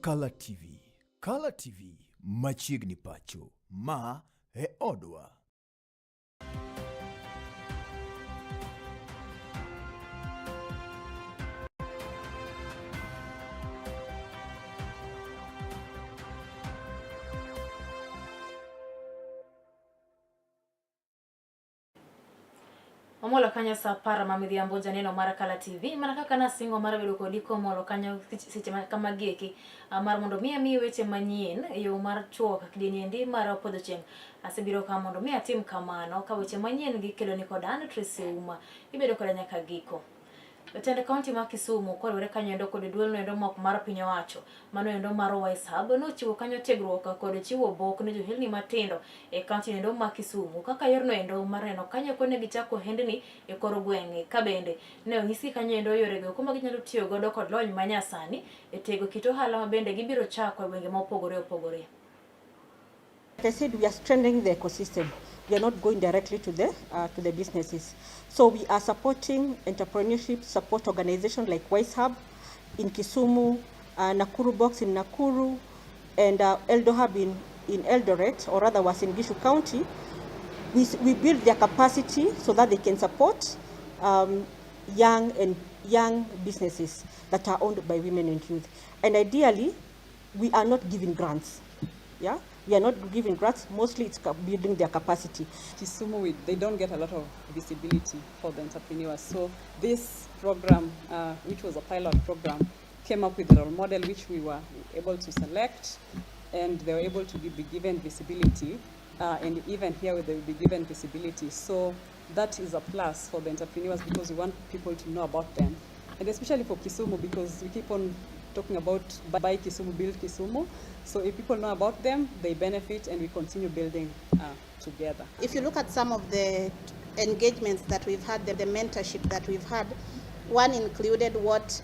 Kala TV. Kala TV machiegni pacho. Ma e odwa. Omolo kanyo saa 10 ma midhiambo janeno mar Kala TV mana kaka nasingo mar bedo kodi komolo kanyo seche kama gieki mar mondo mi amiyi weche manyien e yo mar chuok kidieny endi mar podho chieng'. Asebiro ka mondo mi atim kamano ka weche manyien gi kelo ni kod an Tracy Ouma. Ibedo koda nyaka giko. Jatend kaunti ma Kisumu koriwore kanyo endo kod duol endo mok mar piny owacho mano endo mar Wise Hub nochiwo kanyo tiegruok kod chiwo bok ne johelni matindo e kaunti endo ma Kisumu kaka yorno endo mar neno kanyo kone gichako ohendni e kor gwenge ka bende ne onyisgi kanyo endo yorego eko ma ginyalo tiyo godo kod lony manyasani e tego kit ohala ma bende gibiro chako e gwenge mopogore opogore. Like I said, we are strengthening the ecosystem. We are not going directly to the businesses. So we are supporting entrepreneurship support organizations like Wise Hub in Kisumu, Nakuru Box in Nakuru, and Eldohub in Eldoret, or rather Uasin Gishu County. We build their capacity so that they can support young businesses that are owned by women and youth. And ideally, we are not giving grants. Yeah? We are not giving grants, mostly it's building their capacity. Kisumu, they don't get a lot of visibility for the entrepreneurs. So this program, which was a pilot program, came up with a role model which we were able to select, and they were able to be given visibility, and even here they will be given visibility. So that is a plus for the entrepreneurs because we want people to know about them. And especially for Kisumu, because we keep on talking about buy Kisumu, build Kisumu. So if people know about them, they benefit, and we continue building together. If you look at some of the engagements that we've had, the mentorship that we've had, one included what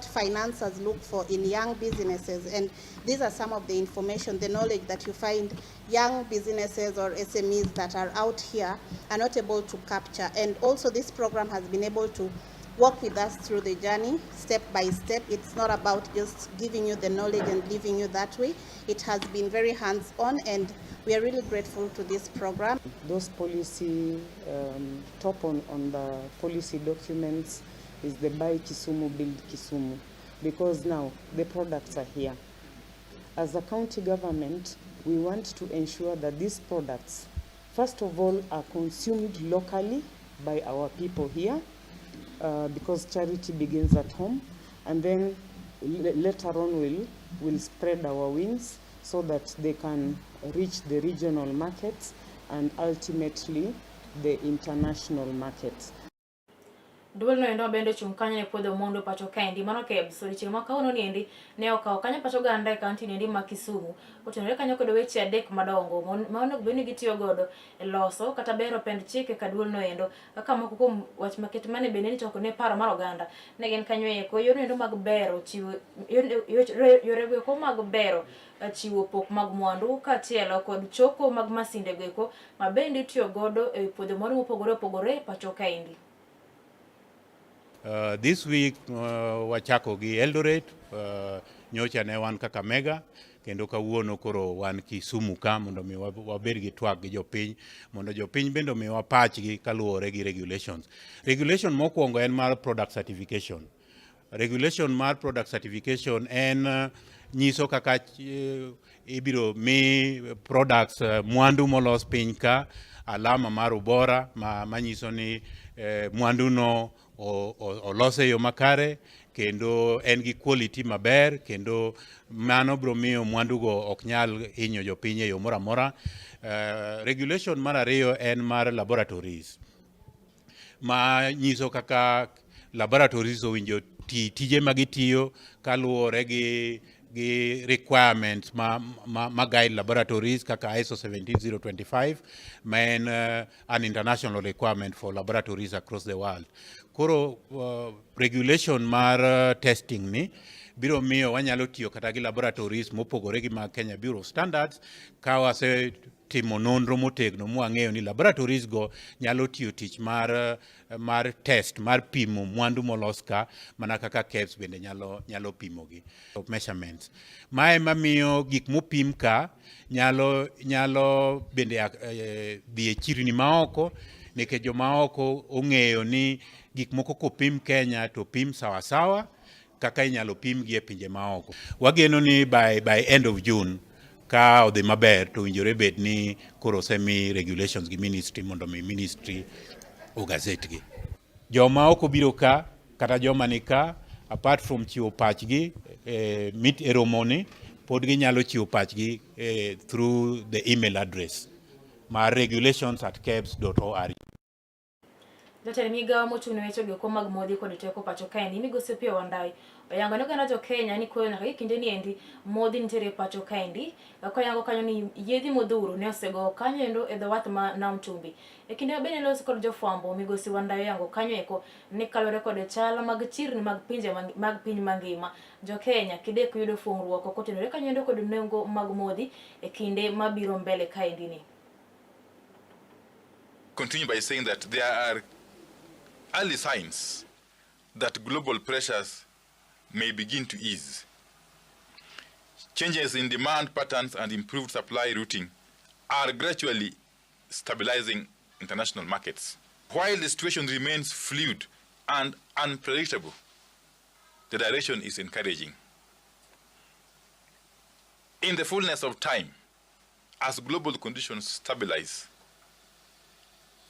financiers look for in young businesses, and these are some of the information, the knowledge that you find young businesses or SMEs that are out here are not able to capture. And also this program has been able to work with us through the journey, step by step. It's not about just giving you the knowledge and leaving you that way. It has been very hands-on, and we are really grateful to this program. Those policy, top on the policy documents is the Buy Kisumu, Build Kisumu, because now the products are here. As a county government, we want to ensure that these products, first of all, are consumed locally by our people here, because charity begins at home, and then later on we'll spread our wings so that they can reach the regional markets and ultimately the international markets. Duol no endo bende ochung' kanyo ne puodho mondo pacho kaendi mano KEBS odiochieng' ma kawuono ni endi ne okawo kanyo pacho oganda e kaunti ni endi ma Kisumu otenore kanyo kod weche adek madongo ma onego bed ni gitiyo godo e loso kata bero pend chike ka duol no endo kaka moko kuom wach maket mane bende ni choko ne paro mar oganda ne gin kanyo eko yore endo mag bero chiwo yore go eko mag bero chiwo pok mag mwandu kaachiel kod choko mag masinde go eko ma bende itiyo godo e puodho moro mopogore opogore e pacho kaendi. This week wachako gi Eldoret, nyocha ne wan Kakamega, kendo kawuono koro wan Kisumu ka mondo mi wabed gi twak gi jopiny, mondo jopiny bende omiwa pachgi kaluwore gi regulations. Regulation mokwongo en mar product certification. Regulation mar product certification en nyiso kaka ibiro mi products, mwandu molos piny ka alama mar ubora manyiso ni mwandu no olos e yo makare kendo en gi quality maber, kendo mano biro miyo mwandu go ok nyal hinyo jopiny e yo moro amora. Regulation mar ariyo en mar laboratories, ma nyiso kaka laboratories owinjo ti tije ma gitiyo kaluwore gi requirements ma guide laboratories kaka ISO 17025 ma en an international requirement for laboratories across the world. Koro regulation mar testing ni biro miyo wanyalo tiyo kata gi laboratories mopogore gi mag Kenya Bureau of Standards ka wase Timo nonro motegno mwang'eyo ni laboratories go nyalo tiyo tich mar test mar pimo mwandu molos ka mana kaka KEBS bende nyalo pimogi measurements. Mae mamiyo gik mopim ka nyalo bende dhi e chirni maoko, nikech joma oko ong'eyo ni gik moko kopim Kenya to pim sawasawa kaka inyalo pim gi e pinje maoko. Wageno ni by end of June, ka odhi maber, to owinjore bed ni koro osemi regulations gi ministry mondo mi ministry ogazette gi. Joma ok obiro ka kata joma ni ka, apart from chiwo pachgi mit e romoni, pod ginyalo chiwo pachgi through the email address mar regulations@kebs.org. Jatend migawo mochung' ne weche goeko mag modhi kod teko pacho kaendi, Migosi Opiyo Wandayi, oyango ne oganda jo Kenya ni koyo nyaka gi kinde ni endi modhi nitiere e pacho kaendi. Koyango kanyo ni yiedhi modhuro ne osego kanyo endo e dho wath ma Nam Chumbi. E kinde ma bende loso kod jofwambo, Migosi Wandayi oyango kanyo eko ni kaluwore kod chal mag chirni mag pinje mag piny mangima, jo Kenya kidek yudo fuong'ruok kotenore kanyo endo kod nengo mag modhi e kinde mabiro mbele kaendi ni. Continue by saying that there are early signs that global pressures may begin to ease. Changes in demand patterns and improved supply routing are gradually stabilizing international markets. While the situation remains fluid and unpredictable, the direction is encouraging. In the fullness of time, as global conditions stabilize,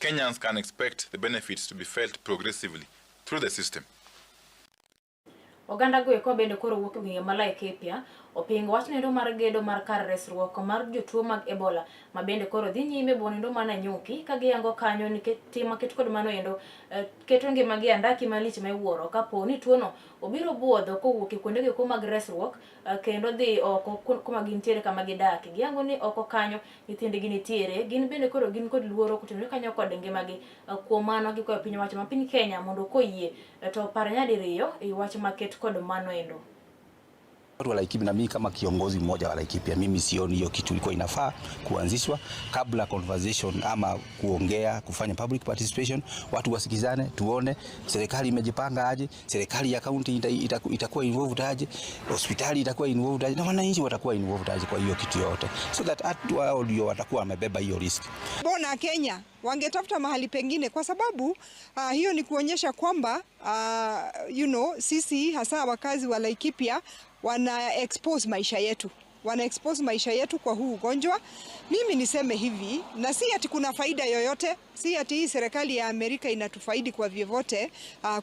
Kenyans can expect the benefits to be felt progressively through the system. Oganda go eko bende koro wuok e gwenge ma Laikipia opingo wach nendo mar gedo mar kar resruok mar jotuo mag Ebola ma bende koro dhi nyime bonendo ma Nanyuki, ka giyango kanyo ni tim maket kod mano endo keto ngimagi e andaki malich ma iwuoro kapo ni tuono obiro buodho kowuok e kuonde go eko mag resruok, kendo dhi oko kuma gintiere kama gidake. Giyango ni oko kanyo nyithindgi nitiere, gin bende koro gin kod luoro kotenore kanyo kod ngimagi. Kuom mano gikwayo piny owacho ma piny Kenya mondo koyie to opar nyadiriyo e wach maket kod mano endo. Watu wa Laikipia na mimi kama kiongozi mmoja wa Laikipia, mimi sioni hiyo kitu ilikuwa inafaa kuanzishwa kabla conversation ama kuongea, kufanya public participation, watu wasikizane, tuone serikali imejipanga aje, serikali ya county itakuwa involved aje, hospitali itakuwa involved aje, na wananchi watakuwa involved aje kwa hiyo kitu yote, so that watu wao ndio watakuwa wamebeba hiyo risk. Mbona Kenya wangetafuta mahali pengine, kwa sababu hiyo ni kuonyesha kwamba sisi hasa wakazi wa Laikipia wana expose maisha yetu, wana expose maisha yetu kwa huu ugonjwa. Mimi niseme hivi, na si ati kuna faida yoyote, si ati hii serikali ya Amerika inatufaidi kwa vyovyote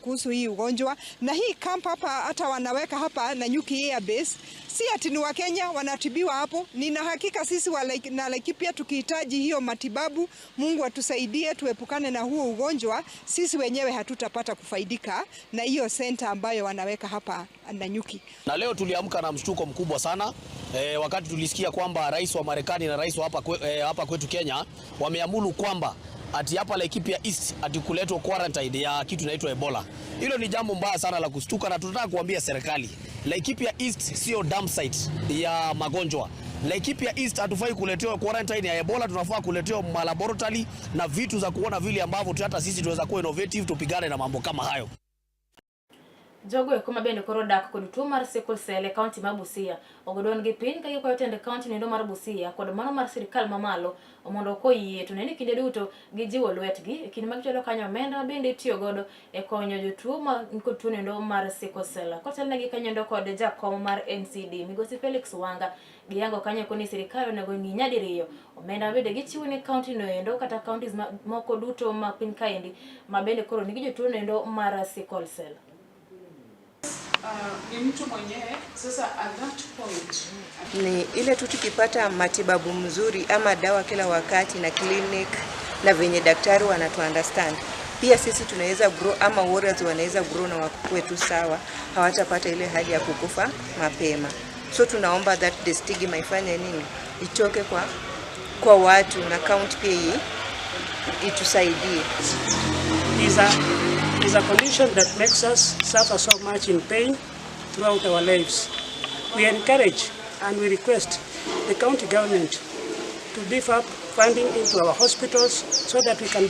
kuhusu hii ugonjwa. Na hii camp hapa hata wanaweka hapa Nanyuki Air Base, si ati ni Wakenya wanatibiwa hapo. Nina hakika sisi wa na Laikipia tukihitaji hiyo matibabu, Mungu atusaidie tuepukane na huo ugonjwa, sisi wenyewe hatutapata kufaidika na hiyo center ambayo wanaweka hapa Nanyuki. Na leo tuliamka na mshtuko mkubwa sana wakati tulisikia kwamba rais wa Marekani na rais wa hapa kwetu Kenya wameamuru kwamba ati hapa Laikipia East ati kuletwa quarantine ya kitu inaitwa Ebola. Hilo ni jambo mbaya sana la kushtuka, na tunataka kuambia serikali Laikipia East sio dump site ya magonjwa. Laikipia East hatufai kuletewa quarantine ya Ebola, tunafaa kuletewa malaboratory na vitu za kuona vile ambavyo hata sisi tunaweza kuwa innovative tupigane na mambo kama hayo. Jogo eko ma bende koro dak kod tuo mar sickle cell e kaunti ma Busia ogo duondgi piny ka gikwayo tend kaunti noendo mar Busia kod mano mar sirikal mamalo mondo koyie to ne ni kinde duto gijiwo lwetgi e kinde ma gichwalo kanyo omenda ma bende itiyo godo e konyo jotuo ma kod tuo noendo mar sickle cell. Kotelnegi kanyo endo kod jakom mar NCD Migosi Felix Wanga, giyango kanyo eko ni sirikal onego ng'i nyadiriyo omenda ma bende gichiwo ne kaunti noendo kata counties moko duto ma piny kaendi ma bende koro nigi jotuo noendo mar sickle cell. Ni mtu mwenyewe sasa at that point ni ile tu tukipata matibabu mzuri ama dawa kila wakati na clinic na venye daktari wanatu understand, pia sisi tunaweza grow ama warriors wanaweza grow na wakuwe tu sawa, hawatapata ile hali ya kukufa mapema. So tunaomba that the stigma ifanye nini, itoke kwa watu na county pia itusaidie. Is a condition that makes us suffer so much in pain throughout our lives. We encourage and we request the county government to beef up funding into our hospitals so that we can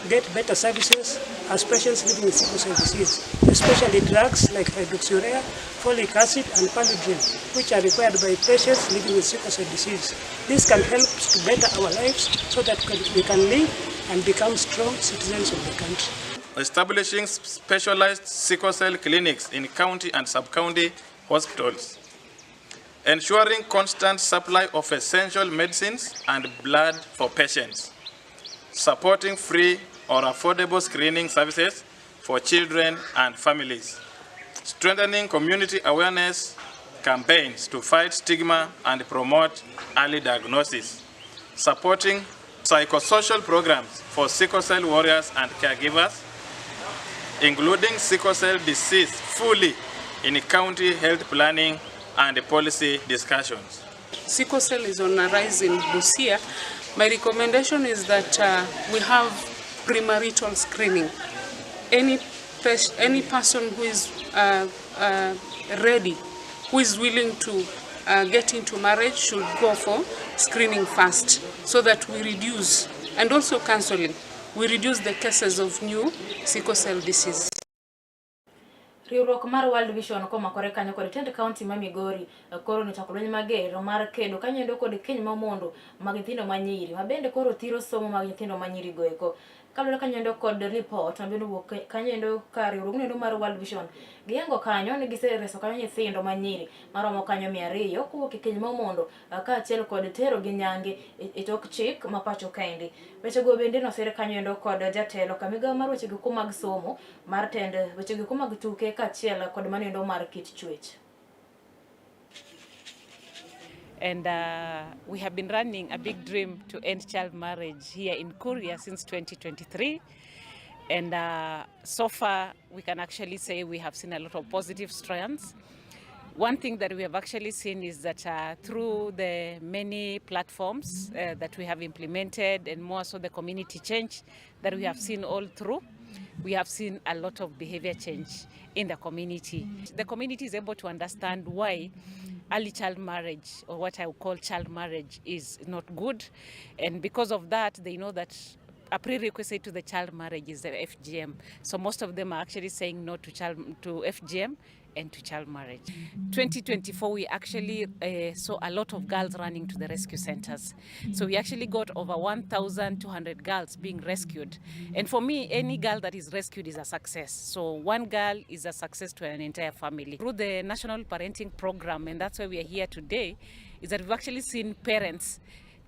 get better services as patients living with sickle cell disease, especially drugs like hydroxyurea, folic acid, and Paludrine, which are required by patients living with sickle cell disease. This can help to better our lives so that we can live and become strong citizens of the country. Establishing specialized sickle cell clinics in county and sub-county hospitals. Ensuring constant supply of essential medicines and blood for patients. Supporting free or affordable screening services for children and families. Strengthening community awareness campaigns to fight stigma and promote early diagnosis. Supporting psychosocial programs for sickle cell warriors and caregivers, including sickle cell disease fully in county health planning and policy discussions. Sickle cell is on a rise in Busia. My recommendation is that we have premarital screening. Any person who is ready, who is willing to get into marriage, should go for screening first, so that we reduce, and also counseling, we reduce the cases of new sickle cell disease. Riwruok mar World Vision komakore kanyo kod tend county ma Migori koro nochako lweny mager mar kedo kanyo kod keny mamondo mag nyithindo manyiri ma bende koro thiro somo mag nyithindo manyiri go eko. Kaluwore kanyo kod report ma bende owuok kanyo ka riwruogno mar World Vision giyango kanyo ni gisereso kanyo nyithindo manyiri maromo kanyo 200 kowuok e keny mamondo kaachiel kod tero gi nyange e tok chik ma pacho kaendi. Wechego bende nosir kanyo kod jatelo ka migawo mar weche go mag somo mar tend weche go mag tuke kaachiel kod manendo mar kit chwech. And we have been running a big dream to end child marriage here in Kuria since 2023. And so far, we can actually say we have seen a lot of positive strands. One thing that we have actually seen is that through the many platforms that we have implemented, and more so the community change that we have seen all through, we have seen a lot of behavior change in the community. The community is able to understand why early child marriage, or what I would call child marriage, is not good. And because of that, they know that a prerequisite to the child marriage is the FGM. So most of them are actually saying no to FGM and to child marriage. 2024, we actually saw a lot of girls running to the rescue centers. So we actually got over 1,200 girls being rescued. And for me, any girl that is rescued is a success. So one girl is a success to an entire family. Through the National Parenting Program, and that's why we are here today, is that we've actually seen parents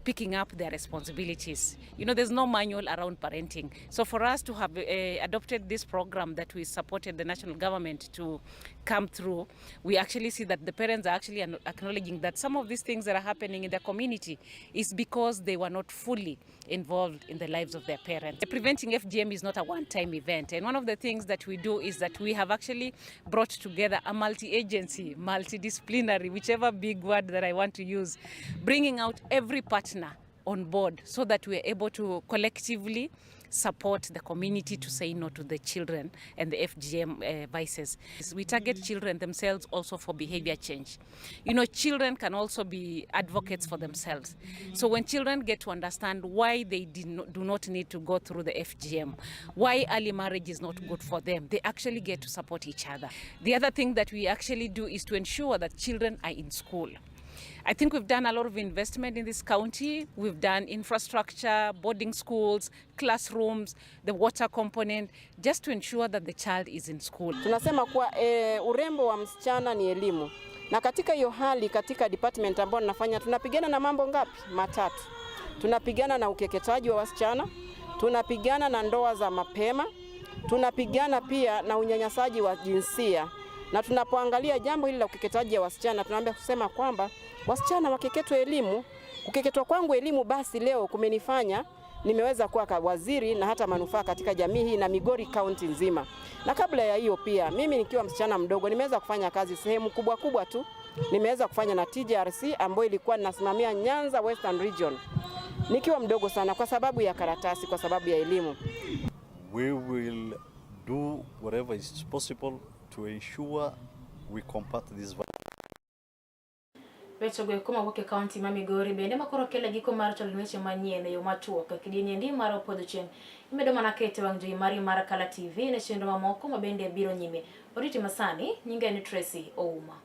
picking up their responsibilities. You know, there's no manual around parenting. So for us to have adopted this program that we supported the national government to come through, we actually see that the parents are actually acknowledging that some of these things that are happening in the community is because they were not fully involved in the lives of their parents. Preventing FGM is not a one-time event. And one of the things that we do is that we have actually brought together a multi-agency, multidisciplinary, whichever big word that I want to use, bringing out every partner on board so that we are able to collectively support the community to say no to the children and the FGM vices. We target children themselves also for behavior change. You know, children can also be advocates for themselves. So when children get to understand why they do not need to go through the FGM, why early marriage is not good for them, they actually get to support each other. The other thing that we actually do is to ensure that children are in school. I think we've done a lot of investment in this county. We've done infrastructure, boarding schools, classrooms, the water component, just to ensure that the child is in school. Tunasema kuwa urembo wa msichana ni elimu. Na katika hiyo hali, katika department ambayo ninafanya, tunapigana na mambo ngapi? Matatu. Tunapigana na ukeketaji wa wasichana, tunapigana na ndoa za mapema, tunapigana pia na unyanyasaji wa jinsia. Na tunapoangalia jambo hili la ukeketaji wa wasichana, tunaambia kusema kwamba wasichana wakeketwe elimu. Kukeketwa kwangu elimu basi leo kumenifanya nimeweza kuwa waziri na hata manufaa katika jamii hii na Migori County nzima. Na kabla ya hiyo pia mimi nikiwa msichana mdogo nimeweza kufanya kazi sehemu kubwa kubwa tu. Nimeweza kufanya na TJRC ambayo ilikuwa nasimamia Nyanza Western Region nikiwa mdogo sana, kwa sababu ya karatasi, kwa sababu ya elimu. We will do whatever is possible to ensure we combat this virus. Wechego eko mawuok e kaunti ma Migori bende makoro kelo giko mar chwalo weche manyien e yo machuok. Kidieny endi mar opodho chieng' imedo mana kete wang' jowi mari mar Kala TV ne chenro mamoko ma bende biro nyime. Oriti masani, nyinga en Tracy Ouma.